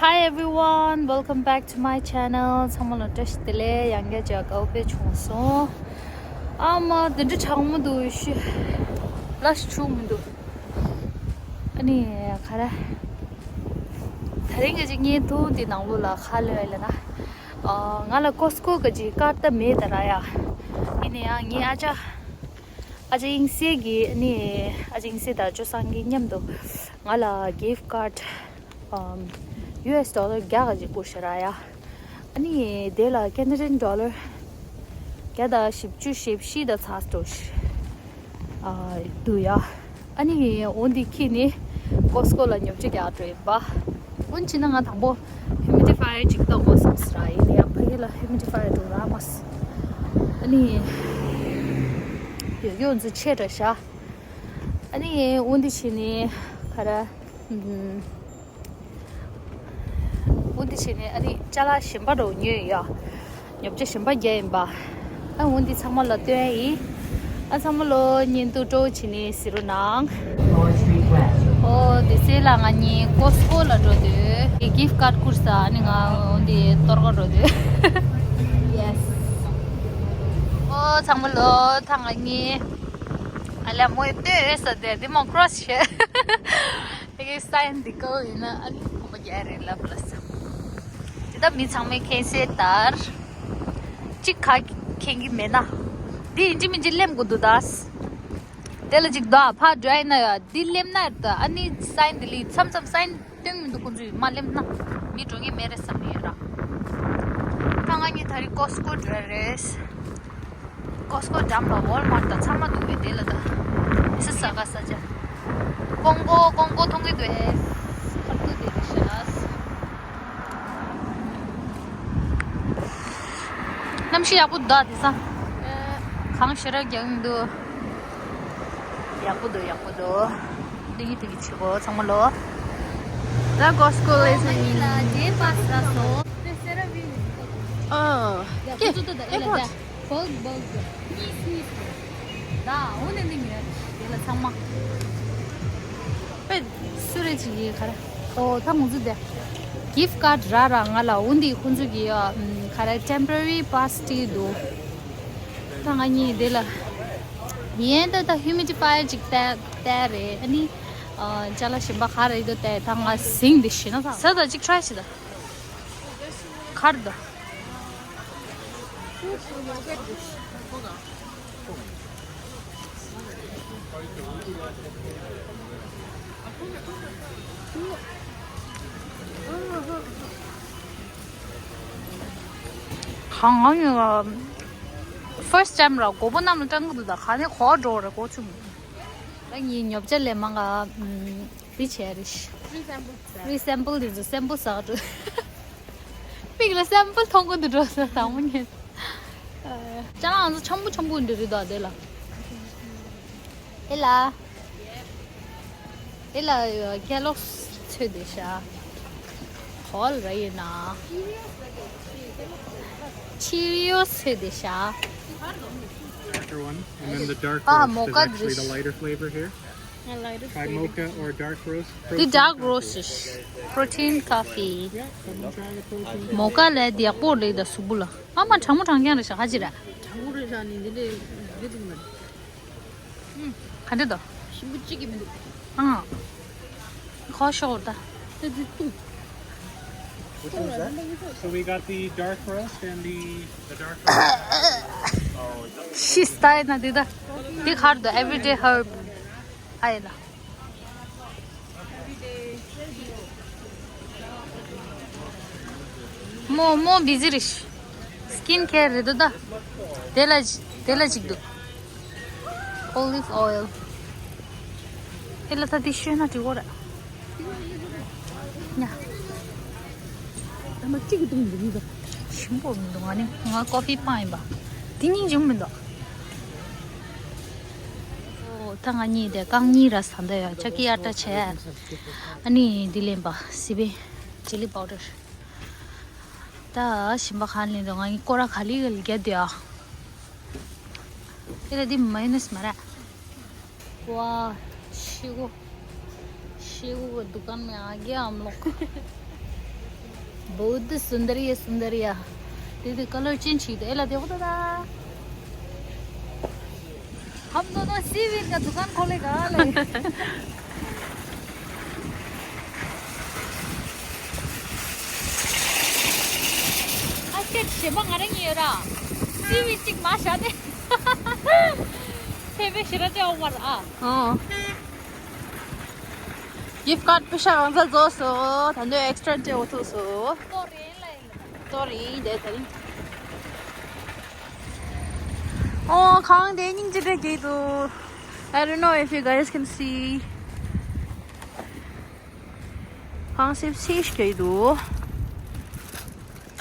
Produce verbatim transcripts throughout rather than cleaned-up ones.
Hi everyone, welcome back to my channel. ཚང་མ་ལ་བཀྲ་ཤིས་བདེ་ལེགས། ཡང་བསྐྱར་མཇལ་དཀའ་བོ་དཔེ་བྱུང་སོང་། ཨ་མ་དེ་འདྲ་གྲང་མོ་འདུག་ཤི། ལ་ཤི་ཆུ་མི་འདུག་ཨ་ནི་ག་རེ། ད་རིང་གི་ཅིག་བརྙན་ཐུང་འདི་ནང་ལོགས་ལ་ཁ་ལོས་ལ་ན། ཨ་ང་ལ་ཀོ་སི་ཀོ་གི་ཅིག་ཀར་ད་མེད་ད་ར་ཡ། ཡིན་ན་ཡང་ངའི་ཨ་ཅག་ཨ་ཅག་དབྱིངས་གསལ་གྱིས་ཨ་ནི་ཨ་ཅག་དབྱིངས་གསལ་དང་ཅོ་སང་གི་མཉམ་དུ་ང་ལ་gift card ཡུ་ཨེས་ཌོ་ལར་བརྒྱ་ག་ཅིག་བསྐུར་ཤག་ར་ཡ། ཨ་ནི་དེ་ལ་ཀེ་ན་ཌན་ཌོ་ལར་བརྒྱ་དང་བཞི་བཅུ་ཞེ་བཞི་དང་ཚ་སྤྲོ་ཞིག་ཨ་འདུག་ཡ། ཨ་ནི་འོ་འདི་ཁྱེར་ནས་ཀོ་སི་ཀོ་ལ་ཉོ་ཆ་རྒྱག་འགྲོ་ཡིན་པ། འོན་ཅི་ན་ང་དང་པོ་ཧིའུ་མི་ཌི་ཕ་ཡར་ཅིག་གཏོང་དགོས་བསམ་སི་ར་ཡིན་ཡང་ཕ་གི་ལ་ཧིའུ་མི་ཌི་ཕ་ཡར་འགྲོ་རག་མ་སི། ཨ་ནི་ཡོད་ཡོད་འཛུ་ཆེ་དྲ་ཤག་ཨ་ནི་འོ་འདི་བྱས་ནས་ག་ར། ཨུམ། འོ་འདི་བྱས་ནས་ཨ་ནི་ཅ་ལག་གཞན་པ་འདྲ་བོ་ཉོས་ཡོད་ཡ། ཉོ་ཆ་གཞན་པ་རྒྱག་ཡིན་པ། ཨ་འོ་འདི་ཚང་མ་ལ་སྟོན་ཡ་ཡིན། ཨ་ཚང་མ་ལོ་བརྙན་ཐུང་སྤྲོ་བོ་བྱས་ནས་གཟིགས་རོགས་གནང་། ཨོ་དེ་ཚེ་ལ་ང་གཉིས་ཀོ་སི་ཀོ་ལ་འགྲོ་དུས་གི་gift card བསྐུར་ས་ཨ་ནི་ང་འོ་འདི་གཏོར་ག་འགྲོ་དུས། Yes. ཨོ་ཚང་མ་ལོ་ད་ང་གཉིས་ཨ་ལས་མོ་ཡི་ལྟོས་ཡོད་ས་དེ་འདི་མོ་ཀྲོ་སི་བྱས། དེ་གའི་སའིན་འདི་ཀོ་ཡིན་ན་ཨ་ནི་ཁོང་པ་རྒྱག་རེད་ལབ་ལ་ས། དེ་ད་མི་ཚང་མས་མཁྱེན་གསལ་ལྟར། གཅིག་ག་མཁྱེན་གི་མེད་ན། འདི་ཡིན་གཅིག་མིན་གཅིག་ལེམ་དགོས་འདུག་ད། དེ་ལ་གཅིག་ད་ཕ་འགྲོ་ཡིན་ན་ཡ་འདི་ལེམ་ན་ད་ཨ་ནི་སའིན་འདི་ལི་མཚམས་མཚམས་སའིན་སྟོན་མི་འདུག་ཁོང་ཚོས་མ་ལེམ་ན་མི་འགྲོ་ངེས་མེད་རེད་བསམ་ནི་ཡོད་ར། ད་ང་གཉིས་ད་རིང་ཀོ་སི་ཀོ་འགྲོ་ཡ་རེད། ཀོ་སི་ཀོ་འགྲམ་ལ་ཝོལ་མར་དང་ཚང་མ་འདུག་པས་དེ་ལ་ད། ས་ས་ག་ས་ཆ། ཀོང་པོ་ཀོང་པོ་མཐོང་གི་འདུག་ཨེ། ཁར་ཏུ་དེ་རེད་ཤག་གནམ་གཤིས་ཡག་པོ་འདུག་དེ་ས། གངས་ཞེ་དྲག་རྒྱག་གི་འདུག་ཡག་པོ་འདུག་ཡག་པོ་འདུག་དེ་གི་དེ་གི་ཆུ་བོ་ཚང་མ་ལོ། ད་ཀོ་སི་ཀོ་ལས་ས་ཡིན། ཨ། ཀེ། ཨེ་ཕོ། བག་བག་གཉིས་གཉིས། ད་འོ་ནས་ནི་ངས་དེ་ལ་ཚང་མ། ཨེ། སུ་རེད་ཅིག་ཡིན་ག་རེ། ཨོ་ད་ང་ཚོ་དེ། gift card རག་རག་ང་ལ་འོ་འདི་ཁོང་ཚོ་གི་ཨ། ག་རེ་temporary pass སྤྲད་འདུག་ད་ང་གཉིས་དེ་ལ། ཡན་ད་ད་ཧིའུ་མི་ཌི་ཕ་ཡར་ཅིག་བལྟ་བལྟ་རེད་ཨ་ནི། ཨ། ཅ་ལག་གཞན་པ་ག་རེ་འདུག་བལྟ་ད་ང་ཟིང་འདི་ཤི་ན་ད། ཟ་ད་ཅིག་ཊ་རའི་བྱེད་ད། གར་ད། གང་ང་ཡིན་ལ། first time ར་མགོ་པོ་གནམ་ལ་སྤྲང་གི་འདུག་ད་ག་ནས་གོ་འགྲོ་ར་གོ་ཆུང་། ད་ངའི་ཉོ་ཆ་ལས་མང་ག་ཨུམ། free བྱས་རེད། free sample འདི་ཚོ་སེམ་པོ་ཟག་འགྲོ། མིག་ལ་སེམ་པོ་མཐོང་གི་འདུག་འགྲོ་ས་དང་མོ་ཉན། ཅ་ལག་ང་ཚོ་ཆམ་པོ་ཆམ་པོ་འདི་རེད་དོ་དེ་ལ། ཨེ་ལ། ཨེ་ལ་ཀེ་ལོག་ཚོད་དེ་ཤ། ཧོལ་ར་ཡིན་ན། Cheerios ཚོད་དེ་ཤ། Darker one, and then the dark roast is actually the lighter flavor here. Try mocha or dark roast. འདི་dark roast ཞིག protein coffee. Mocha ལས་འདི་ཡག་པོ་རེད་ད་གཟུགས་པོ་ལ། ཨ་མ་གྲང་མོ་གྲང་རྐྱང་རེད་ཤག་ཧ་ཅི་ར། གྲང་མོ་རེད་ཤག་ནི་འདི་ལས་འདི་འདུག་མ། ག་འདྲ་འདུག་ཞིམ་པོ་གཅིག་གི་མི་འདུག་ཨང་། ཁོ་ཤོར་ད། ད་འདི་བཏུང་། Which one's that? So we got the dark roast and the, the dark roast. ཤི་སྟ་ཡིན་ན་འདི་ད། འདི་གར་འདུག everyday herb ཨ་ཡེ་ལ། མོ་མོ་བི་ཟི་རེད། skin care རེད་འདུག་ད། དེ་ལ་དེ་ལ་ཅིག་འདུག olive oil ཨེ་ལ་ད་དེ་ཤོད་ན་འགྲིག་གོ་ར། ཉ། ཨ་མ་གཅིག་གི་བཏུང་འདུག་མི་འདུག་ཞིམ་པོ་མི་འདུག་ང་ནི་ང་ཀོ་ཕི་སྤང་ཡིན་པ། དེ་སྙིང་རྗེ་མོ་མི་འདུག་ཨོ་ད་ང་གཉིས་དེ་རྐང་གཉིས་ར་ཟ་འདོད་ཡ་ཅ་ཀི་ཨ་ཏྲ་བྱས། ཨ་ནི་འདི་ལེན་པ་སི་པན་ཅི་ལི་པའོ་ཌར། ད་ཞིམ་པ་གང་ལེན་འདུག་ང་གཉིས་སྐོར་ར་ག་ལི་ག་ལི་རྒྱབ་འདུག་ཨ། དེ་ལ་འདི་མ་ཡོ་ནེ་སི་མ་རེད། वाह, शीगो, शीगो का दुकान में आ गया हम लोग। बहुत सुंदर है, सुंदर है। दीदी, कलर चेंज की तो एला देखो दादा। हम दोनों सीवीड का दुकान खोलेगा, ले। आज के Sheba ngare ngi ra. Seaweed tik ma sha de. Sebe shira je omar a. Oh. Gift card པེ་ཤག་གང་ཚ་རྫོགས་སོ། ད་འདོད་extra ཅེ་འོ་ཐུག་སོ། ཏོ་རེད་ལ་ཡིན། ཏོ་རེད་དེ་ད་རིང་། ཨོ་ཁང་དེ་སྙིང་རྗེ་འདྲ་གི་འདུག I don't know if you guys can see. ཁང་སིབ་སིབ་གི་འདུག་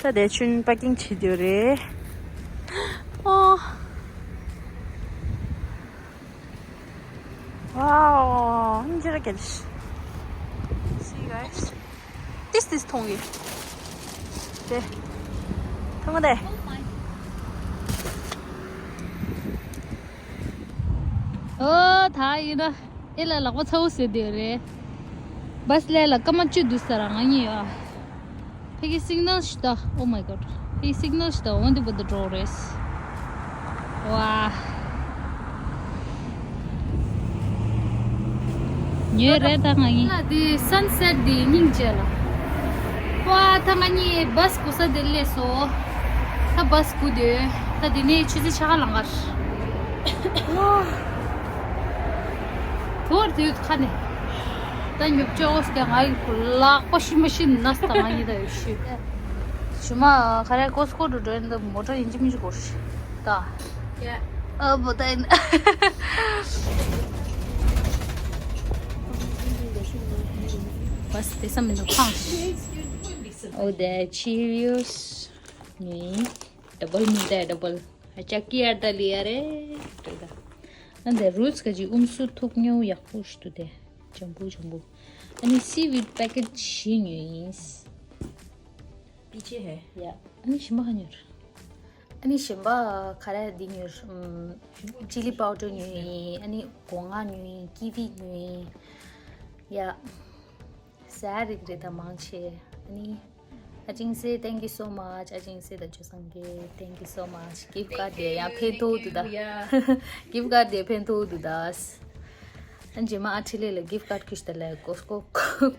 ད་དེ་ཆུན་པ་ཀིང་བྱེད་རྒྱུ་རེད། ཨོ། Wow, I'm just kidding. See you guys. This is Tongi. There. Tongi there. Oh my. Oh, ད་ཡིན་ན་ཨེ་ལ་ལག་པ་ཚ་བོ་ཟེར་དེ་རེད། བཱས་ལས་ལ་སྐར་མ་བཅུ་འདུག་ས་ར་ང་གཉིས་ཡོད། ཕ་གི་སིག་ནལ་ཞིག་ད། Oh my god. ཕ་གི་སིག་ནལ་ཞིག་ད། འོན་ཏེ་བུ་ད་འགྲོ་རེས། ཝ། ཉོས་རེད་ད་ང་གཉིས། ལ་དེ་སན་སེཊ་དེ་སྙིང་རྗེ་ལ། ཝ་ད་ང་གཉིས་བཱས་སྒུག་ས་དེ་སླེབས་སོ། ད་བཱས་སྒུག་དེ། ད་དེ་ནས་ཆུ་ཚོད་ཕྱེད་ཀ་ལང་གར། ཐོར་དུས་ཁ་ནས། ད་ཉོབ་ཅོག་སྟེ་ང་ཡི་ལག་པ་ཤི་མ་ཤི་ནས་ད་ང་ཡི་ད་ཡོད་ཤི། ཞུ་མ་ཁ་རེ་ཀོ་སི་ཀོ་དུ་འགྲོ་ཡིན་ད་མོ་ཊ་ཡིན་གཅིག་མིན་གཅིག་གོ་ཤི། ད། ཨ་བོ་ད་ཡིན། བཱས་དེ་ས་མི་འདུག་ཁང་། Oh, the Cheerios. ནི་ཌ་བལ་མི་ད་ཌ་བལ། ཨ་ཅག་ཀི་ཨར་ད་ལི་ཡ་རེ། ད་ད། ཨ་འདི་རུས་ཀ་ཅི་ཨུམ་སུ་ཐུག་ཉོ་ཡག་པོ་ཞིག་འདུག་དེ། ཇམ་པོ་ཇམ་པོ། ཨ་ནི་སི་ཝིད་པེ་ཀེཊ་བཞི་ཉོས་ཡིན། པི་ཆེ་ཧེ། ཡ། ཨ་ནི་ཞིམ་པ་ག་ཉོར། ཨ་ནི་ཞིམ་པ་ག་རེ་འདི་ཉོར། ཨམ། ཅི་ལི་པའུ་ཌར་ཉོས་ཡིན། ཨ་ནི་སྒོ་ང་ཉོས་ཡིན། ཀི་ཝི་ཉོས་ཡིན། ཡ། ཟ་རིགས་རེད་ད་མང་ཆེ། ཨ་ནི། ཨ་ཅིང་སེ། Thank you so much. ཨ་ཅིང་སེ་དང་ཇོ་སངས་རྒྱས། Thank you so much. Gift card དེ་ཡང་ཕན་ཐོགས་འདུག་ད། Gift card དེ་ཕན་ཐོགས་འདུག་ད། ཨ་རྗེས་མ་ཨ་ཁྲི་ལེ་ལ་gift card ཁུར་ཤོག་ལ་ཀོ་སི་ཀོ།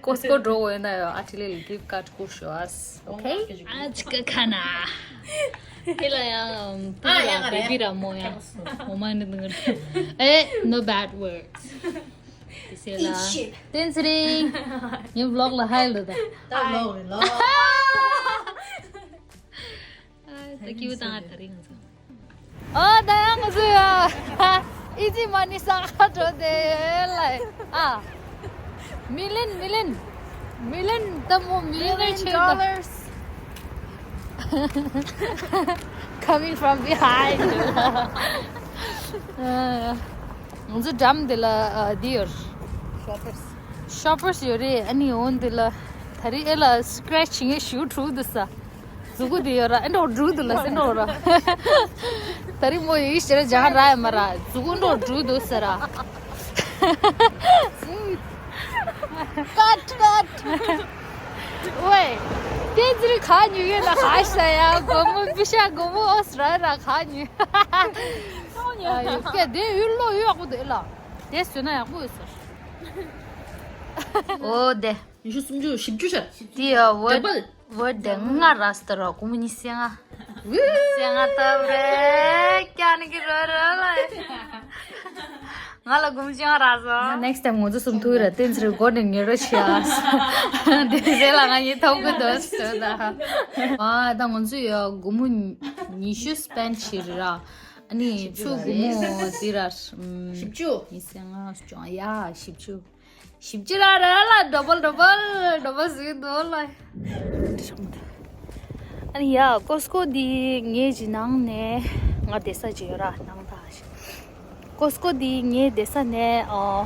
ཀོ་སི་ཀོ་འགྲོ་དགོས་ན་ཡང་ཨ་ཁྲི་ལེ་ལ་gift card ཁུར་ཤོག་ཨ། Okay. ཨ་ཅི་ཀ་ཁ་ན། དེ་ལ་ཡང་ཨ་ཡ་ང་རེ། བེ་བི་ར་མོ་ཡ། མོ་མ་ནི་ནི། ཨེ། No bad words. དེ་སེ་ལ། Eat shit. བསྟན་ཚེ་རིང་། ངའི་vlog ལ་ཧའི་ལོ་ད། ད་vlog རེད་ལོ། ད་ཀིའུ་དང་ཨ་ད་རིང་ཚོ། ཨ་ད་ཡང་ང་ཚོ་ཡ། ཨི་ཛི་མ་ནི་ས་ཁ་འགྲོ་དེ་ལ། ཨ། Million, million, million ད་མོ་million dollars coming from behind. ཨ། ང་ཚོ་འགྲམ་དེ་ལ་ཨ་འདི་ཡོད། Shoppers. Shoppers ཡོད་རེད། ཨ་ནི་འོན་དེ་ལ་ད་རེས་ཨེ་ལ་scratch བྱེད་མཁན་ཞུ་དྲུག་འདུག་ས། གཟུགས་པོ་དེ་ཡོད་ར། ཨེ་འགྲོ་དྲུག་འདུག་ལ་སེ་འགྲོ་ར། ད་རེས་མོ་ཡིག་ཤེས་ར་སྦྱང་ར་ཡ་མ་ར། གཟུགས་པོ་འགྲོ་དྲུག་འདུག་ཟེར་ར། Cut, cut. ཝེ། བསྟན་འཛིན་ག་ཉུལ་ཡོད་ན་ག་ཤ་ཡ། སྒོར་མོ་པི་ཤ་སྒོར་མོ་ཨོ་སི་ར་ར་ག་ཉུལ། ཨ་ཡོད་སྐད་དེ་ཡུལ་ལོ་ཡོད་ཡག་པོ་འདུག་ཨེ་ལ། དེ་བཟོས་ན་ཡག་པོ་ཡོད་ཟེར། ཨོ་དེ། ཉི་ཤུ་སུམ་ཅུ་བཞི་བཅུ་ཤར། དེ་ཡ་ཝར་ཌ་ཌི་བལ། ཝར་ཌི་ཌི་ལྔ་ར་སྟ་ར་ཀུ་མུ་ཉི་སེ་ལྔ། སེ་ལྔ་ཏབ་རེ་ཀྱ་ནི་གི་རོ་རོ་ལ། ང་ལ་ཀུ་མུ་ཅི་ལྔ་ར་སོ། Next time ང་ཚོ་སུམ་ཐུག་ར་བསྟན་ཚེ་རིང་སྒོ་ནས་ཉེ་རོ་ཆེ་ཨ། དེ་ཟེ་ལ་ང་ཉེ་ཐོག་གི་དོ་སོ་ད། ཨ་ད་ང་ཚོ་ཡ་ཀུ་མུ་ཉི་ཤུ་སྤེན་ཆེ་ར། ཨ་ནི་ཚུ་ཀུ་མུ་དེ་ར། བཞི་བཅུ། ཉི་སེ་ལྔ་བཅོ་ཡ་བཞི་བཅུ། ཞིབ་ཅི་ར་ར་ལ་ཌ་བལ་ཌ་བལ་ཌ་བལ་ཟིག་འདུག་ལ། ཨ་ནི་ཡ་ཀོ་སི་ཀོ་འདི་ངའི་ཇི་ནང་ནས་ང་བསྡད་ས་ཅི་ཡོད་ར་ནང་ད་ཞིག་ཀོ་སི་ཀོ་འདི་ངའི་བསྡད་ས་ནས་ཨ་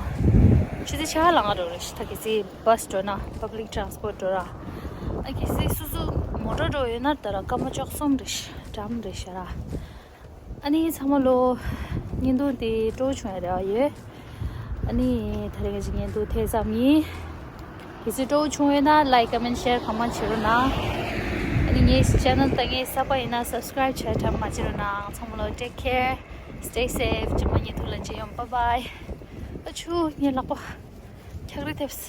ཆུ་ཚོད་ཕྱེད་ཀ་ལ་ང་འགྲོ་རེད་ཤི། ད་གལ་སྲིད་བཱས་འགྲོ་ན་པབ་ལིག་ཊ་རན་སི་པོར་ཊ་འགྲོ་ར། ཨ་གལ་སྲིད་སོ་སོ་མོ་ཊ་འགྲོ་ཡོད་ན་ད་ར་སྐར་མ་བཅུ་གསུམ་རེད་ཤི་འགྲམ་རེད་ཤི་ར། ཨ་ནི་ཚང་མ་ལོ་བརྙན་ཐུང་དེ་སྤྲོ་བྱུང་ཡ་རེ་བ་ཡོད། ཨ་ནི་ད་རེས་ང་ཅིག་བརྙན་ཐུང་དེ་ཙམ་ཡིན། གལ་སྲིད་སྤྲོ་བོ་བྱུང་ཡོད་ན་like, comment, share གང་མང་བྱེད་རོགས་གནང་། ཨ་ནི་ངའི་channel དང་ངའི་གསར་པ་ཡིན་ན་subscribe བྱས་དྲན་མ་བརྗེད་རོགས་གནང་། ཚང་མ་ལོ་take care, stay safe. རྗེས་མ་ཉིན་ཐུག་ལ་མཇལ་ཡོང་། Bye bye. ཨ་ཆུ་ངའི་ལག་པ་འཁྱག་རི་ཐེབས།